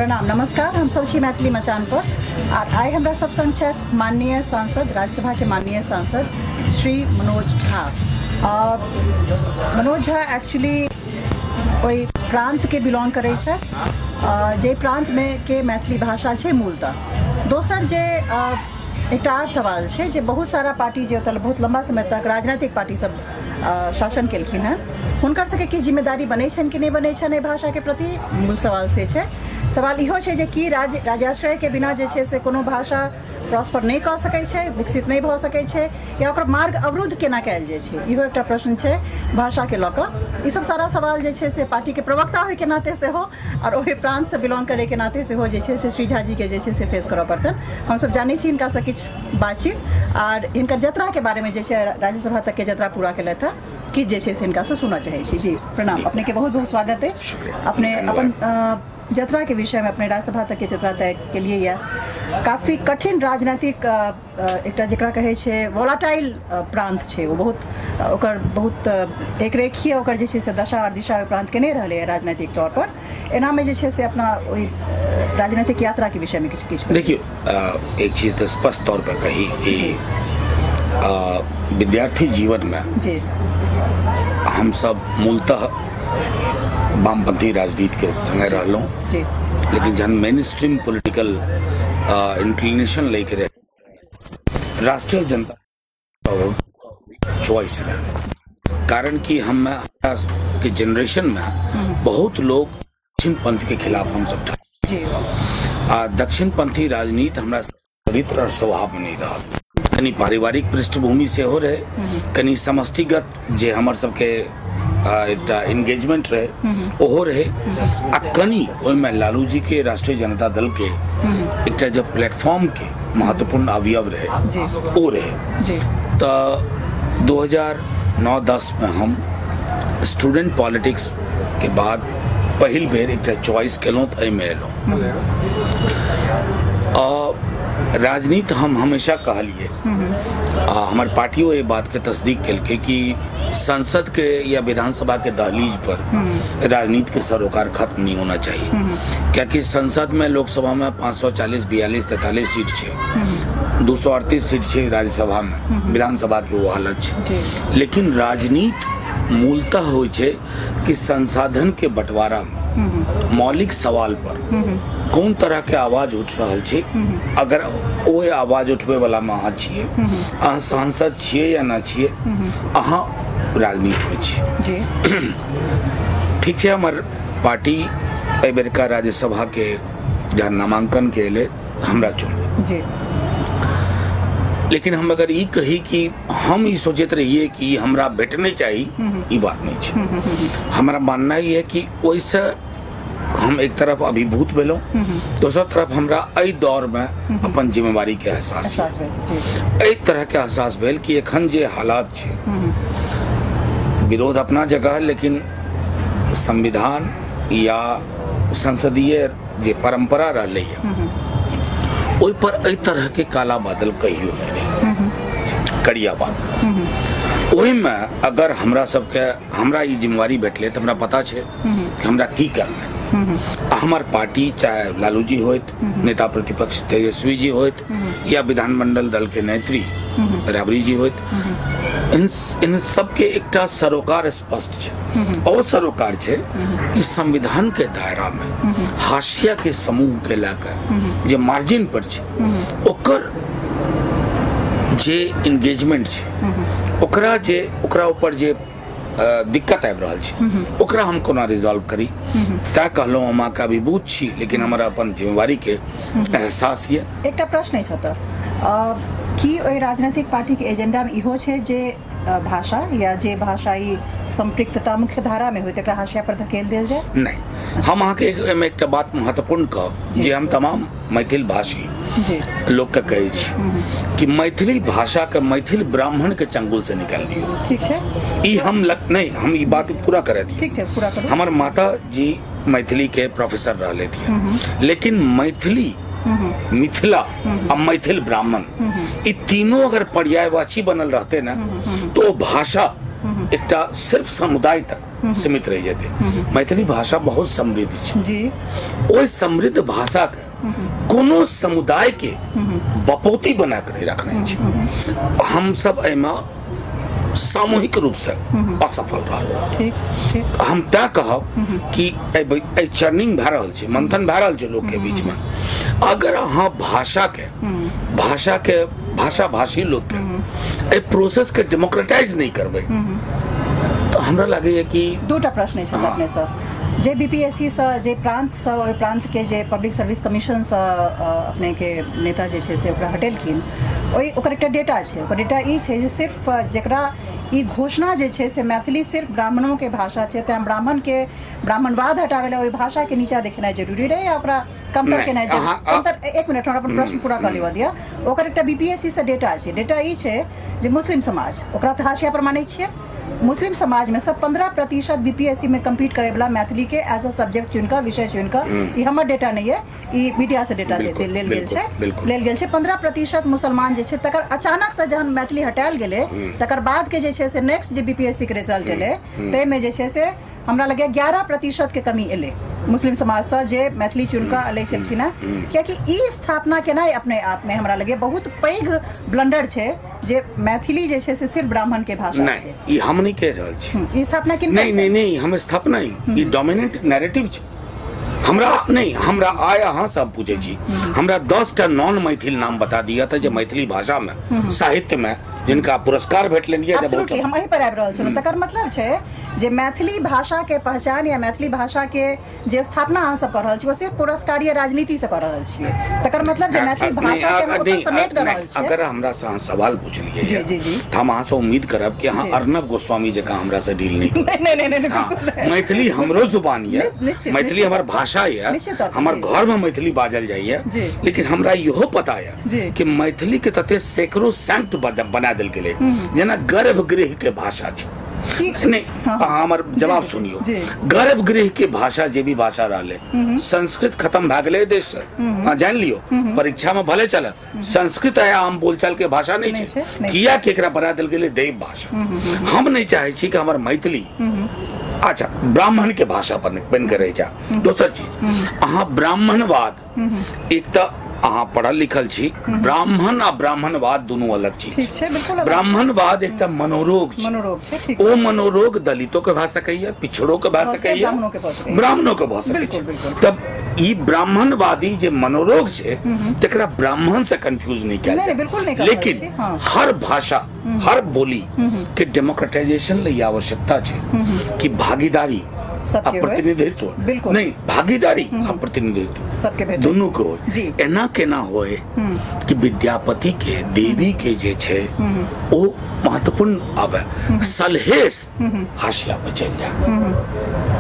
प्रणाम, नमस्कार। हम सब छी मैथिली मचान पर आर आइ हमरा सब संग छथि माननीय सांसद, राज्यसभा के माननीय सांसद श्री मनोज झा। मनोज झा एक्चुअली ओहि प्रांत के बिलोंग करै छथि जे प्रांत में के मैथिली भाषा छै मूलतः। दोसर जे एकटा आर सवाल छै जे बहुत सारा पार्टी जे ओतऽ बहुत लम्बा समय तक राजनीतिक पार्टी सब शासन केलखिन हेँ, हुनकर सबके की जिम्मेदारी बनै छनि कि नहि बनै छनि एहि भाषाके प्रति, मूल सवाल से छै। सवाल इहो छै जे की राज्याश्रयके बिना जे छै से कोनो भाषा प्रॉस्पर नहि कऽ सकै छै, विकसित नहि भऽ सकै छै, या ओकर मार्ग अवरुद्ध केना कयल जाइ छै, इहो एकटा प्रश्न छै भाषाके लऽ कऽ। ई सब सारा सवाल जे छै से पार्टीके प्रवक्ता होइके नाते सेहो आओर ओहि प्रान्तसँ बिलोंग करैके नाते सेहो जे छै से श्री झा जीके जे छै से फेस करऽ पड़तनि। हमसब जानै छी हिनकासँ किछु बातचीत आर हिनकर यात्राके बारेमे जे छै राज्यसभा तकके यात्रा पूरा केलथि हँ, किछु जे छै से हिनकासँ सुनऽ चाहै छी। जी प्रणाम, अपनेके बहुत बहुत स्वागत अछि। अपने अपन यात्राके विषयमे, अपने राज्यसभा तकके यात्रा तय केलिए यऽ, काफी कठिन राजनीतिक एकटा जकरा कहै छै वोलाटाइल प्रान्त छै ओ, बहुत ओकर बहुत एकरेखीय ओकर जे छै से दशा आओर दिशा ओहि प्रान्तके नहि रहलैए राजनीतिक तौर पर। एनामे जे छै से अपना ओहि राजनीतिक यात्राके विषयमे किछु किछु। देखियौ, एक चीज तऽ स्पष्ट तौर पर कही कि विद्यार्थी जीवनमे जी हमसब मूलतः वामपंथी राजनीतिके संगे रहलहुँ जी, लेकिन जहन मेन स्ट्रीम पोलिटिकल इंक्लिनेशन लैके रहै, राष्ट्रीय जनता चॉइस रहे, कारण कि हम के जनरेशन में बहुत लोग दक्षिण पंथ के खिलाफ हम सब जी आ दक्षिण पंथी राजनीति हमरा चरित्र और स्वभाव में नहीं रहल। कनि पारिवारिक पृष्ठभूमि सेहो रहे, कनि समष्टिगत जे हमर सबके एकटा एंगेजमेंट रहे ओहो रहे, आ कनि ओहिमे लालू जी के राष्ट्रीय जनता दल के एकटा जे प्लेटफॉर्म के महत्वपूर्ण अवयव रहे ओ रहे। तऽ 2009-10 में हम स्टूडेंट पॉलिटिक्स के बाद पहिल बेर एकटा चॉइस केलहुँ तऽ एहिमे एलहुँ। राजनीति हम हमेशा कहलिए आ हमर पार्टियो एहि बातके तस्दीक केलकै कि संसद के या विधानसभा के दहलीज पर राजनीति के सरोकार खत्म नहीं होना चाहिए, कियाकि संसद में लोकसभा में 540, 42, 43 सीट छै, 238 सीट छै राज्यसभा में, विधानसभा के वो हालत छै। लेकिन राजनीति मूलतः होइ छै कि संसाधन के बंटवारा में मौलिक सवाल पर कोन तरह के आवाज उठ रहल छै। अगर ओहि आवाज उठबै वाला में अहाँ छियै, अहाँ सांसद छियै या ना छियै, अहाँ राजनीति में छियै। ठीक छै, हमर पार्टी एहि बेरका राज्यसभा के जहन नामांकन के एलै, हमरा चुनलक लेकिन हम अगर ई कही कि हम ई सोचैत रहिए कि हमरा भेटने चाही, ई बात नहीं छै। हमरा मानना ई है कि ओहिसँ हम एक तरफ अभिभूत भेलहुँ, दोसर तरफ हमरा एहि दौरमे अपन जिम्मेवारीके एहसास एहसास भेल जी। एहि तरहके एहसास भेल कि एखन जे हालात छै, विरोध अपना जगह, लेकिन संविधान या संसदीय जे परंपरा रहलैए ओहि पर एहि तरहके काला बादल कहियो नहि रहै, करिया बादल। ओहिमे अगर हमरा सबके हमरा ई जिम्मेवारी भेटलै तऽ हमरा पता छै कि हमरा की करना है। आ हमर पार्टी चाहे लालू जी होइत, नेता प्रतिपक्ष तेजस्वी जी होइत, या विधानमंडल दल के नेत्री राबड़ी जी होइत, इन इन सबके एकटा सरोकार स्पष्ट छै। और सरोकार छै कि संविधान के दायरा में हाशिया के समूह के लए कऽ जे मार्जिन पर छै, ओकर जे एंगेजमेंट छै, ओकरा जे ओकरा ऊपर जे दिक्कत आबि रहल छै, ओकरा हम कोना रिजॉल्व करी। तैं कहलहुँ, हम अहाँके अभिभूत छी, लेकिन हमरा अपन जिम्मेवारी के एहसास ये। एकटा प्रश्न अछि एतऽ, की ओहि राजनीतिक पार्टीके एजेंडामे इहो छै जे भाषा या जे भाषाई संपृक्तता मुख्य धारामे होय तकरा हाशिया पर धकेल देल जाय? नहि, हम अहाँके एहिमे एकटा बात महत्वपूर्ण कहब जे हम तमाम मैथिल भाषी लोकके कहै छी कि मैथिली भाषाके मैथिल ब्राह्मणके चंगुल से निकालि दियौ। ठीक छै। ई हम नहि, हम ई बात पूरा करऽ दियौ। ठीक छै, पूरा करू। हमर माता जी मैथिली के प्रोफेसर रहले थी, लेकिन मैथिली, मिथिला आ मैथिल ब्राह्मण, ई तीनों अगर पर्यायवाची बनल रहते ना, तो भाषा एकटा सिर्फ समुदाय तक सीमित रहि जेतै। मैथिली भाषा बहुत समृद्ध छै जी। ओहि समृद्ध भाषा के कोनो समुदाय के बपौती बना के नहि रखने छै। हम सब एहिमे सामूहिक रूप से असफल रहल। ठीक ठीक। हम तैं कहब कि एहि चर्निंग भए रहल छै, मंथन भए रहल छै लोक के बीच में। अगर अहाँ भाषा के भाषा के भाषा भाषी लोक के एहि प्रोसेस के डेमोक्रेटाइज नहि करबै तऽ हमरा लागैए कि दूटा प्रश्न छै अपने सँ। जे बीपीएससी सँ जे प्रांत सँ ओहि प्रांत के जे पब्लिक सर्विस कमीशन सँ अपने के नेता जे छै से ओकरा हटेलखिन, ओहि ओकर एकटा डेटा छै। ओकर डेटा ई छै जे सिर्फ जकरा ई घोषणा जे छै से मैथिली सिर्फ ब्राह्मणों के भाषा छै, तें ब्राह्मण के ब्राह्मणवाद हटाबै लए ओहि भाषा के नीचा देखेनाइ जरूरी रहै या ओकरा कमतर नहि, केनाइ जरूरी। कमतर, एक मिनट हमरा अपन प्रश्न पूरा कऽ लेबऽ दिअ। ओकर एकटा बीपीएससी सँ डेटा छै। डेटा ई छै जे मुस्लिम समाज ओकरा तऽ हाशिया पर मानै छियै, मुस्लिम समाज में सब 15% बीपीएससी में कम्पीट करे वाला मैथिली के एज अ सब्जेक्ट चुन कऽ, विषय चुन कऽ, ई हमर डेटा नहीं है, ई मीडिया से डेटा लेल गेल छै, लेल गेल छै। 15% मुसलमान जे छै तकर अचानक से जहन मैथिली हटायल गेलै तकर बाद के जे छै से नेक्स्ट जे बीपीएससी के रिजल्ट एलै ताहिमे जे छै से हमरा लगैए 11% के कमी एलै मुस्लिम समाजसँ जे मैथिली चुनिकऽ एलै छलखिन हेँ। कियाकि ई स्थापना केनाइ अपने आपमे हमरा लगैए बहुत पैघ ब्लंडर छै जे मैथिली जे छै से सिर्फ ब्राह्मण के भाषा नहि छै। ई हम नहि कहि रहल छी। ई स्थापना किनकर नहि छै? नहि नहि, हम स्थापना नहि, ई डोमिनेंट नैरेटिव छै। हमरा नहि, हमरा आइ अहाँ सब पूछै छी, हमरा 10टा नॉन मैथिल नाम बता दिअ तऽ जे मैथिली भाषामे साहित्यमे जिनका पुरस्कार भेटलनि यऽ जे बहुत एब्सोल्युटली, हम एहि पर आबि रहल छलहुँ। तकर मतलब छै जे मैथिली भाषा के पहचान या मैथिली भाषा के जे स्थापना अहाँ सब कऽ रहल छी ओ सिर्फ पुरस्कारीय राजनीति से कऽ रहल छियै। तकर मतलब जे मैथिली भाषा के हम ओतऽ समेट दऽ रहल छियै। अगर हमरा से अहाँ सवाल पूछलियै जी, जी, जी। तऽ हम अहाँ से उम्मीद करब कि अहाँ जी। अर्णब गोस्वामी जकाँ हमरा से डील नहि करब। नहि नहि नहि, हाँ, बिल्कुल नहि। मैथिली हमरो जुबान यऽ, निश्चित, मैथिली निश्चित। हमर भाषा यऽ, निश्चित तौर पर, हमर जी। घर में मैथिली बाजल जाइए, जी। लेकिन हमरा इहो पता यऽ जी। कि मैथिली के तते सैकड़ों सैंक्ट बना देल गेलै, जेना गर्भगृह के भाषा छै। की? नहीं, हाँ। अहाँ हमर जवाब जी, सुनियो। जी। गर्भगृह के भाषा जे भी भाषा रहले, संस्कृत खत्म भए गेलै देश से, हाँ जान लियो, परीक्षा में भले चल, संस्कृत है आम बोलचाल के भाषा नहीं नहीं छै। छै, नहीं। किया के एकरा बना देल गेलै दैव भाषा। हम नहीं चाहे छी कि हमर मैथिली अच्छा ब्राह्मण के भाषा बन के रहि जा। दोसर चीज, अहाँ ब्राह्मणवाद, एक तऽ अहाँ पढ़ल लिखल छी, ब्राह्मण आ ब्राह्मणवाद दुनू अलग चीज ठीक छै, बिल्कुल अलग। ब्राह्मणवाद एकटा मनोरोग छै। मनोरोग छै, ठीक। ओ मनोरोग दलितो के भए सकैया, पिछड़ो के भए भऽ सकैया, सकैया, ब्राह्मणो के भऽ सकैया। ब्राह्मणो के भऽ सकै बिल्कुल, छै। बिल्कुल। तब ई ब्राह्मणवादी जे मनोरोग छै तकरा ब्राह्मण से कंफ्यूज नहीं कयल नहीं, जाय। बिल्कुल नहीं कर रहल लेकिन छी, हाँ। हर भाषा हर बोली के डेमोक्रेटाइजेशन ले ई आवश्यकता छै कि भागीदारी सबके आ होय। प्रतिनिधित्व, बिल्कुल। नहीं, भागीदारी आ प्रतिनिधित्व सबके भेटे। दुनू के होय। जी। एना केना होय कि विद्यापति के देवी के जे छै ओ महत्वपूर्ण आबे, सलहेश हाशिया पर चलि जाय,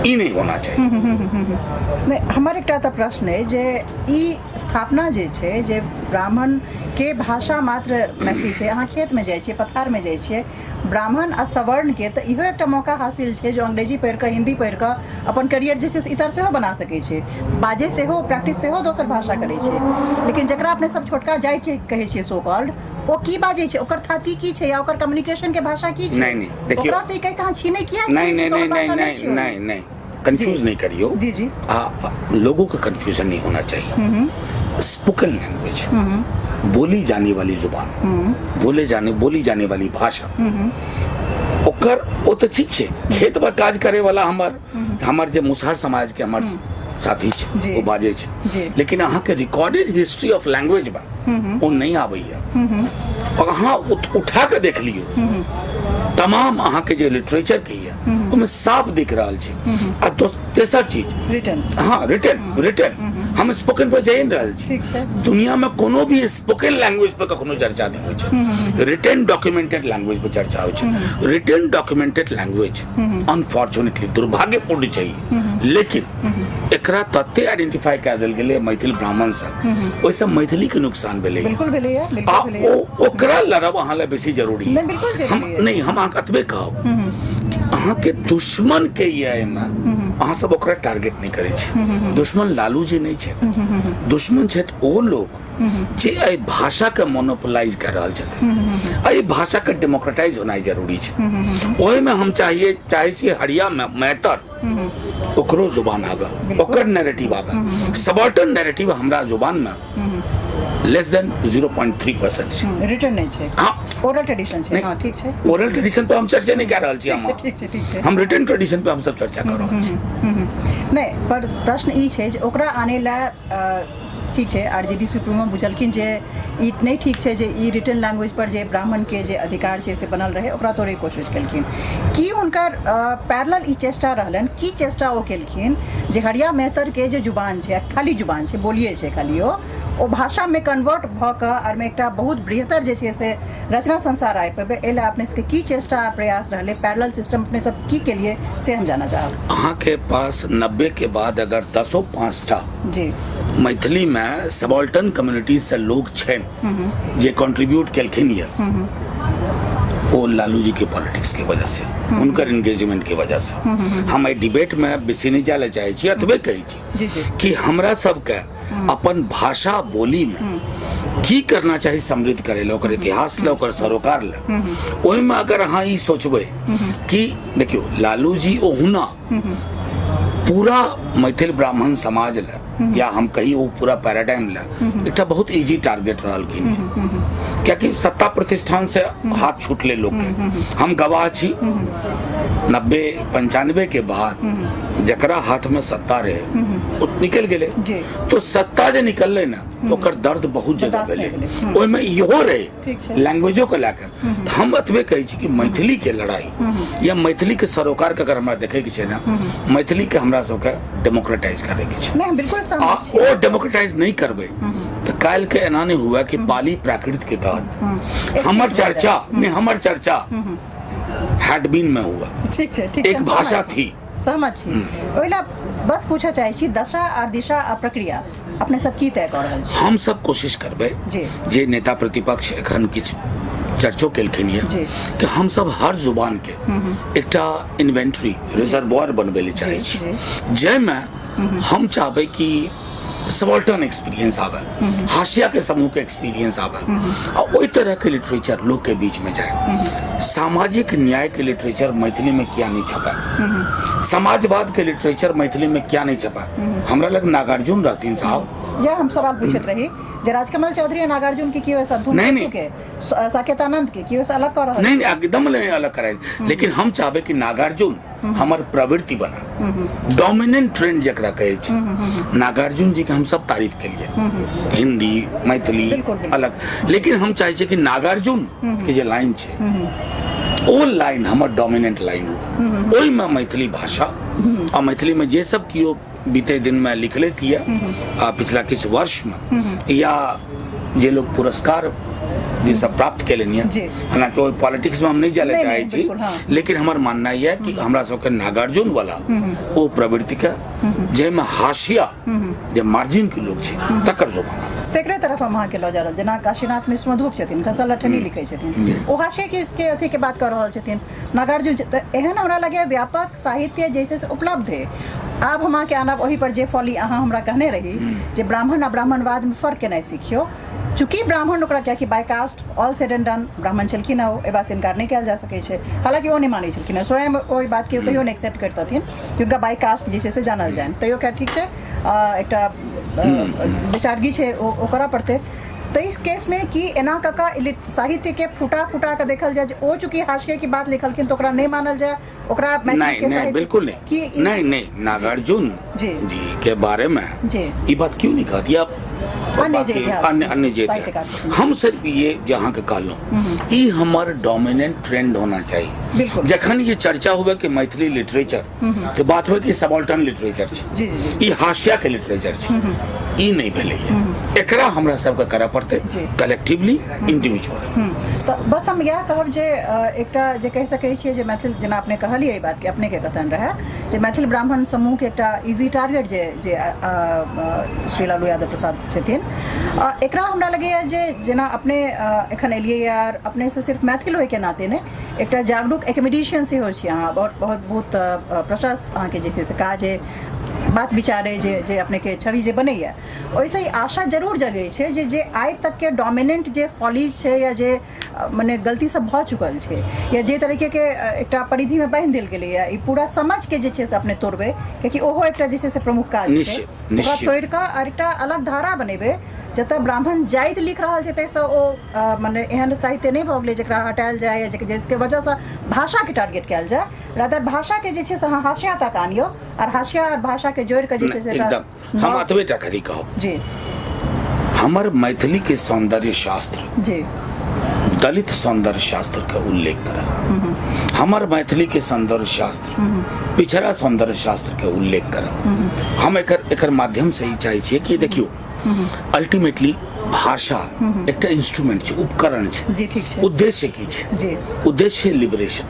ई नहीं होना चाहिए। नहि, हमर एकटा तऽ प्रश्न अइ जे ई स्थापना जे छै जे ब्राह्मण के भाषा मात्र मैथिली छै, अहाँ खेतमे जाइ छियै, पथारमे जाइ छियै, ब्राह्मण आ सवर्ण के तऽ इहो एकटा मौका हासिल छै जे अंग्रेजी पढ़ि कऽ, हिंदी पढ़ि कऽ अपन करियर जे छै से इतर सेहो बना सकै छै, बाजै सेहो, प्रैक्टिस सेहो दोसर भाषा करै छै। लेकिन जकरा अपने सब छोटका जाति कहै छियै सो कॉल्ड, ओ की बाजै छै, ओकर थाती की छै या ओकर कम्युनिकेशन के भाषा की छै? नहीं, नहीं, देखियौ। ओकरा से ई कहि कऽ अहाँ छीनै किया छियै नहीं जे नहीं तोहर नहीं नहीं भाषा नहीं छियौ? नहीं नहीं, कंफ्यूज नहीं करियो। जी, जी। लोगों का कंफ्यूजन नहीं होना चाहिए। स्पोकन लैंग्वेज, बोली जाने वाली जुबान, बोली जाने वाली भाषा, ओकर ओ तऽ ठीक छै। खेत पर काज करे वाला हमर हमर जे मुसहर समाज के हमर साथी छै जी। ओ बाजै छै, जी। लेकिन अहाँके रिकॉर्डेड हिस्ट्री ऑफ लैंग्वेज बा ओ नहि आबैया। अहाँ उठा के देख लियौ, तमाम अहाँके जे लिटरेचर के यऽ ओहिमे साफ दिख रहल छै। आ तेसर चीज रिटर्न, हाँ, रिटर्न, रिटर्न, हम स्पोकन पर जाहि रहल छी। ठीक छै। दुनिया में कोनो भी स्पोकन लैंग्वेज पर कखनो चर्चा नहि होइ छै, रिटर्न डॉक्यूमेंटेड लैंग्वेज पर चर्चा होइ छै। रिटर्न डॉक्यूमेंटेड लैंग्वेज अनफॉर्चुनेटली दुर्भाग्यपूर्ण छै, लेकिन एकरा तते आइडेंटिफाई कए देल गेलै मैथिल ब्राह्मण से, ओहिसँ मैथिली के नुकसान भेलै। बिल्कुल भेलैया, आ बिल्कुल भेलैया। ओ ओकरा लड़ब अहाँ लए बेसी जरूरी नहि, बिल्कुल जरूरी हम है। नहि, हम अहाँके एतबे कहब, अहाँके दुश्मन के ये एहिमे अहाँ सब ओकरा टारगेट नहि करै छी। दुश्मन लालू जी नहि छथि, दुश्मन छथि ओ लोग जे एहि भाषाके मोनोपोलाइज कऽ रहल छथिन। एहि भाषाके डेमोक्रेटाइज होनाइ जरूरी छै। ओहिमे हम चाहिए चाहै छी हरिया मेहतर ओकरो जुबान आबे, ओकर नैरेटिव आबे। सबॉल्टर्न नैरेटिव हमरा जुबानमे लेस देन 0.3% छै। रिटर्न नहि छै। हाँ। ओरल ट्रेडिशन छै। हाँ, ठीक छै। ओरल ट्रेडिशन पर हम चर्चा नहि कऽ रहल छी। हम ठीक छै, ठीक छै। हम रिटर्न ट्रेडिशन पर हम सब चर्चा कऽ रहल छी। नहि, पर प्रश्न ई छै जे ओकरा आनै लए, ठीक छै, आरजेडी सुप्रीमो बुझलखिन जे ई नहि ठीक छै जे ई रिटर्न लैंग्वेज पर जे ब्राह्मणके जे अधिकार छै से बनल रहै, ओकरा तोड़ैके कोशिश केलखिन। की हुनकर पैरेलल ई चेष्टा रहलनि? की चेष्टा ओ केलखिन जे हरिया मेहतरके जे जुबान छै, खाली जुबान छै, बोलिए छै खाली, ओ भाषामे कन्वर्ट भऽ कऽ आरमे एकटा बहुत बृहतर जे छै से रचना संसार आबि पेबै, एहि लए अपने सबके की चेष्टा आ प्रयास रहलै? पैरेलल सिस्टम अपने सब की केलिए से हम जानऽ चाहब। अहाँके पास 90 के बाद अगर दसो पाँचटा मैथिली में सबॉल्टर्न कम्युनिटी से लोग छनि जे कंट्रीब्यूट केलखिन ये, ओ लालू जी के पॉलिटिक्स के वजह से, हुनकर एंगेजमेंट के वजह से। हम एहि डिबेट में बेसी नहि जाय लए चाहै छी, एतबे कहै छी जी जी कि हमरा सबके अपन भाषा बोली में की करना चाही समृद्ध करे ला, ओकर इतिहास ला, ओकर सरोकार ला। ओहिमे अगर अहाँ ई सोचबै कि देखियौ, लालू जी ओहुना पूरा मैथिल ब्राह्मण समाज ला, या हम कही ओ पूरा पैराडाइम ला एकटा बहुत इजी टारगेट रहलखिन, कियाकि सत्ता प्रतिष्ठान से हाथ छूटले लोग के। हम गवाह छी, 90-95 के बाद जकरा हाथ में सत्ता रहे ओ निकल गेलै। तो सत्ता जे निकललै ने, ओकर दर्द बहुत जगह बर्दाश्त नहि भेलै। भेलै। ओहिमे इहो रहे ठीक छै। लैंग्वेजो के लए कऽ। तऽ हम एतबे कहै छी कि मैथिली के लड़ाई या मैथिली के सरोकार के अगर हमरा देखै के छै ने, मैथिली के हमरा सबके डेमोक्रेटाइज करे के छै। नहि, हम बिल्कुल आ सहमत छी। ओ डेमोक्रेटाइज नहि करबै तऽ काल्हि के एना नहि हुए कि पाली प्राकृत के तहत एक हमर चीज भऽ चर्चा नहि, हमर चर्चा हैडबिन में हुआ। ठीक छै, ठीक छै, एक हम भाषा सहमत छी। थी। सहमत छी। ओहि लए बस पूछऽ चाहै छी, दशा आर दिशा आ प्रक्रिया अपने सब की तय कऽ रहल छी? हम सब कोशिश करबै जे नेता प्रतिपक्ष एखन किछु चर्चो केलखिन ये कि हम सब हर जुबान के एकटा इन्वेंट्री रिजर्वॉयर बनबै लए चाहै छी, जाहिमे हम चाहबै कि सबॉल्टर्न एक्सपीरियंस आबै, हाशिया के समूह के एक्सपीरियंस आबै आ ओहि तरह के लिटरेचर लोग के बीच में जाए। सामाजिक न्याय के लिटरेचर मैथिली में किया नहीं छपा? समाजवाद के लिटरेचर मैथिली में किया नहीं छपा? हमरा लग नागार्जुन रहतीन साहब। यह हम सवाल पूछैत रही जे राजकमल चौधरी आ नागार्जुन के केओ ऐसा नहीं, नहीं। के साकेतानंद के केओ अलग कऽ रहल नहीं, नहीं, एकदम नहीं अलग कराए, लेकिन हम चाहबे कि नागार्जुन हमर प्रवृत्ति बना, डोमिनेंट ट्रेंड जकरा कहै छै। नागार्जुन जी के हम सब तारीफ के लिए हिंदी मैथिली बिल्कुल, बिल्कुल। अलग, लेकिन हम चाहे छियै कि नागार्जुन के जे लाइन छै ओ लाइन हमर डोमिनेंट लाइन हुए। ओहिमे मैथिली भाषा आ मैथिली में जे सब कियो बीते दिन में लिखले ये आ पिछला किछु वर्ष में, या जे लोग पुरस्कार जे सब प्राप्त केलनि ये, हालांकि ओहि पॉलिटिक्स में हम नहीं जाय नहीं, चाहै नहीं, छी, बिल्कुल, हाँ। लेकिन हमर मानना यऽ कि हमरा सबके नागार्जुन वाला ओ प्रवृत्ति के, जाहिमे हाशिया जे मार्जिन के लोग छै तकर जमाना। तेकरे तरफ हम अहाँके लऽ जा रहल, जेना काशीनाथ मिश्र मधुप छथिन, घसल अठनी लिखै छथिन, ओ हाशिया के के अथी के बात कऽ रहल छथिन नागार्जुन। तऽ एहन हमरा लगैए व्यापक साहित्य जे छै से उपलब्ध है। आब हम अहाँके आनब ओहि पर जे फॉली अहाँ हमरा कहने रही जे ब्राह्मण आ ब्राह्मणवादमे फर्क केनाइ सिखियौ। चूँकि ब्राह्मण ओकरा, कियाकि by caste all said and done ब्राह्मण छलखिन हँ, ओ एहि बातसँ इनकार नहि कयल जा सकै छै। हालाँकि ओ नहि मानै छलखिन हँ स्वयं, ओहि बातके ओ कहियो नहि एक्सेप्ट करितथिन कि हुनका बाय कास्ट जे छै से जानल जानि। तैयो खैर ठीक छै, एकटा बेचारगी छै, ओ करऽ पड़तै। तऽ इस केसमे कि एना कऽ कऽ साहित्यके फुटा फुटा कऽ देखल जाय जे ओ चूँकि हाशिए की बात लिखलखिन तऽ ओकरा नहि मानल जाय, ओकरा मैथिली नहीं के नहीं साहित्य बिल्कुल नहीं। कि नहीं नहीं, नागार्जुन जी के बारे में ई बात क्यों नहीं कहती आप? अन्य जे बाकी इतिहास अन्य अन्य जे साहित्यकार इतिहास। छथिन। हम सिर्फ ये जहाँ के कहलहुँ, ई हमर डोमिनेंट ट्रेंड होना चाहिए। जखन ये चर्चा हुए कि मैथिली लिटरेचर के बात हुए कि सबॉल्टर्न लिटरेचर छै, जी जी जी ई हाशिया के लिटरेचर छै, ई नहि भेलैया। एकरा हमरा सबके करऽ पड़तै कलेक्टिवली, इंडिविजुअली। तऽ बस हम इएह कहब जे एकटा जे कहि सकै छियै जे मैथिल, जेना अपने कहलियै ई बातके, अपनेके कथन रहए जे मैथिल ब्राह्मण समूहके एकटा इजी टारगेट जे जे श्री लालू यादव प्रसाद छथिन, एकरा हमरा लगैए जे जेना अपने एखन एलियै यार, अपनेसँ सिर्फ मैथिल होइके नाते नहि, एकटा जागरूक एकेडमिशियन सेहो छी अहाँ, बहुत बहुत बहुत प्रशस्त अहाँके जे छै से काज अइ। बात विचार अइ जे जे अपनेके छवि जे बनैए, ओहिसँ ई आशा जरूर जगै छै जे जे आइ तकके डोमिनेंट जे पॉलिसी छै या जे मने गलती सब भऽ चुकल छै या जे तरीकेके एकटा परिधिमे बान्हि देल गेलैए, ई पूरा समझके जे छै से अपने तोड़बै, कियाकि ओहो एकटा जे छै से प्रमुख काज छै। निश्चित, ओकरा निश्चित। तोड़ि कऽ आर एकटा अलग धारा बनेबै जतऽ ब्राह्मण जाति लिख रहल छै, ताहिसँ ओ मने एहन साहित्य नहि भऽ गेलै जकरा हटायल जाय या जिसके वजहसँ भाषाके टारगेट कयल जाय। रादर भाषाके जे छै से अहाँ हाशिया तक आनियौ आर हाशिया आर भाषाके जोड़ि कऽ जे छै से एकटा एकदम हम एतबे टा खाली कहब जी। हमर मैथिली के सौंदर्य शास्त्र जी दलित सौंदर्य शास्त्र के उल्लेख करब, हमर मैथिली के सौंदर्य शास्त्र पिछड़ा सौंदर्य शास्त्र के उल्लेख करब। हम एकर एकर माध्यम से ई चाहै छियै कि देखियौ, अल्टीमेटली भाषा एकटा इंस्ट्रूमेंट छै, उपकरण छै। जी, ठीक छै। उद्देश्य की छै? उद्देश्य लिबरेशन।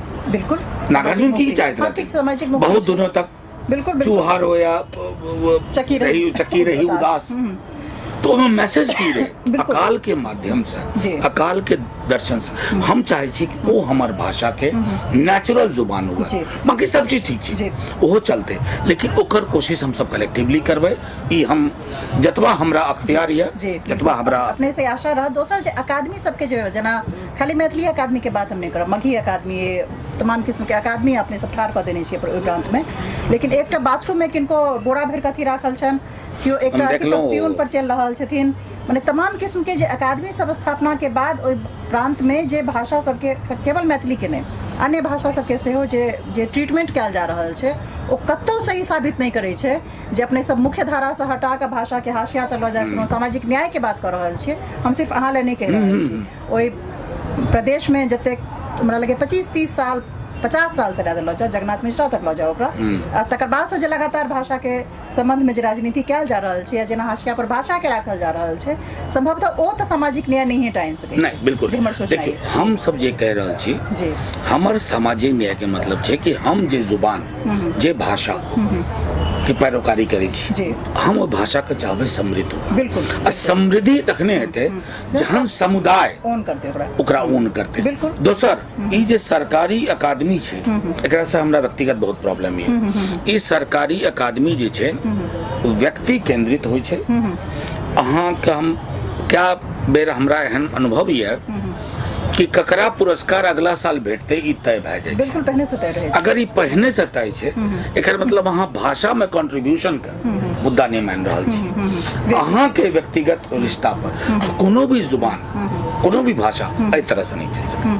नागार्जुन की चाहैत हाँ, रहथिन? ठीक, सामाजिक मुक्ति बहुत छै। दिनों तक बिल्कुल बिल्कुल चूहा रोया चक्की रही रही चक्की रही उदास, तो ओहिमे मैसेज की रहै? अकाल के माध्यम से, अकाल के दर्शन से हम चाहै छी कि ओ हमर भाषा के नेचुरल जुबान हुए। बाकी सब चीज ठीक छै, ओहो चलते, लेकिन ओकर कोशिश हम सब कलेक्टिवली करबै। ई हम जतबा हमरा अख्तियार यऽ, जतबा हमरा अपने से आशा रहत। दोसर जे अकादमी सबके जे, जेना खाली मैथिली अकादमी के बात हम नहि करब, मगही अकादमी, तमाम किस्म के अकादमी अपने सब ठाढ़ कऽ देने छियै ओहि प्रांत में, लेकिन एकटा बाथरूम में किनको बोरा भरि कऽ अथी राखल छनि, केओ एकटा हम देखलहुँ। प्यून पर चलि रहल छथिन, मने तमाम किस्म के जे अकादमी सब स्थापना के बाद ओहि प्रांत में जे भाषा सबके, केवल मैथिली के नहि, अन्य भाषा सबके सेहो जे जे ट्रीटमेंट कयल जा रहल छै, ओ कतहु सही साबित नहि करै छै जे अपने सब मुख्य धारासँ हटा कऽ भाषाके हाशिया तऽ लऽ जाए। कोनो सामाजिक न्यायके बात कऽ रहल छियै हम, सिर्फ अहाँ लए नहि कहि रहल छी। ओहि प्रदेशमे जतेक हमरा लगैए 25-30 साल, 50 सालसँ लए लऽ जाउ, जगन्नाथ मिश्रा तक लऽ जाउ ओकरा, आ तकर बादसँ जे लगातार भाषाके सम्बन्धमे जे राजनीति कयल जा रहल छै या जेना हाशिया पर भाषाके राखल जा रहल छै, सम्भवतः ओ तऽ सामाजिक न्याय नहिए टा आनि सकै छै। नहि, बिल्कुल। जे हमर सोचनाइ देखियौ, अछि। हम सब जे कहि रहल छी, हमर सामाजिक न्याय के मतलब छै कि हम जे जुबान, जे भाषा के पैरोकारी करै छी, हम ओहि भाषा के चाहबै समृद्ध हुए। आ समृद्धि तखने हेतै जहन समुदाय ओन करतै ओकरा, ओकरा ओन करतै। दोसर ई जे सरकारी अकादमी छै, एकरा से हमरा व्यक्तिगत बहुत प्रॉब्लम यऽ। ई सरकारी अकादमी जे छै व्यक्ति केंद्रित होइ छै। अहाँके हम कए बेर हमरा एहन अनुभव यऽ कि ककरा पुरस्कार अगला साल भेटतै ई तय भए जाइ छै। बिल्कुल, पहिने से तय रहै छै। अगर ई पहिने से तय छै, एकर मतलब अहाँ भाषा में कंट्रीब्यूशन के मुद्दा नहि मानि रहल छी, अहाँ के व्यक्तिगत रिश्ता पर। कोनो भी जुबान, कोनो भी भाषा एहि तरह से नहि चलि सकै।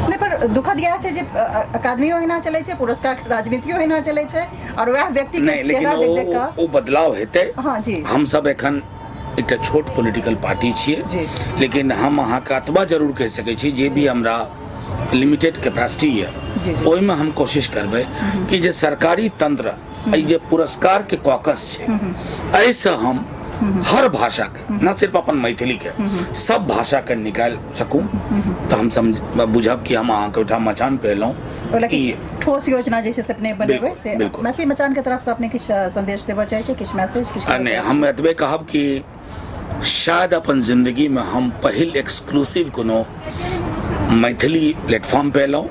नहि, पर दुखद इएह छै जे अकादमियो एहिना चलै छै, पुरस्कार राजनीतियो एहिना चलै छै और वएह व्यक्ति के नहि, लेकिन चेहरा देख देख ओ कऽ ओ बदलाव हेतै। हाँ जी हम सब एखन एकटा छोट पॉलिटिकल पार्टी छियै, लेकिन हम अहाँके एतबा जरूर कहि सकै छी, जे भी हमरा लिमिटेड कैपेसिटी यऽ, जी, जी। ओहिमे हम कोशिश करबै कि जे सरकारी तंत्र, एहि जे पुरस्कार के कॉकस छै, एहिसँ हम हर भाषा के, न सिर्फ अपन मैथिली के, सब भाषा के निकालि सकूं, तऽ हम समझ बुझब कि हम अहाँके ओहिठाम मचान पे एलहुँ। ओहि ई किछु ठोस योजना जे छै से अपने बनेबै से। मैथिली मचान के तरफ से अपने किछु संदेश देबऽ चाहै छी, किछु मैसेज, किछु आ नहि, हम एतबे कहब कि शायद अपन जिंदगी में हम पहिल एक्सक्लूसिव कोनो मैथिली प्लेटफॉर्म पे एलहुँ।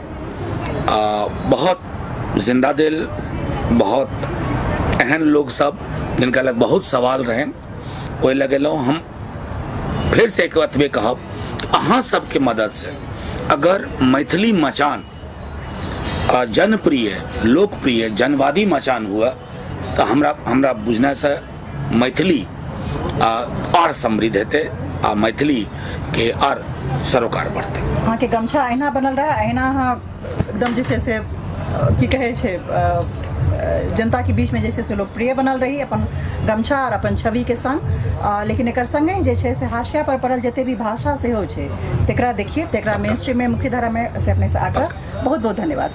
बहुत जिंदा दिल, बहुत एहन लोग सब जिनका लग बहुत सवाल रहनि, ओहि लग एलहुँ। हम फिर से एक एतबे कहब, अहाँ सबके मदद से अगर मैथिली मचान जनप्रिय, लोकप्रिय, जनवादी मचान हुए, तऽ हमरा हमरा बुझनाइसँ मैथिली आर समृद्ध हेतै आ मैथिलीके आर सरोकार बढ़तै। अहाँके गमछा अहिना बनल रहै, अहिना अहाँ एकदम जे छै से की कहै छै, जनताके बीचमे जे छै से लोकप्रिय बनल रही अपन गमछा आओर अपन छविके संग। लेकिन एकर संगहि जे छै से हाशिया पर पड़ल जते भी भाषा सेहो छै, तकरा देखिए, तकरा मेन स्ट्रीममे, मुख्य धारामे से अपनेसँ आग्रह। बहुत बहुत धन्यवाद।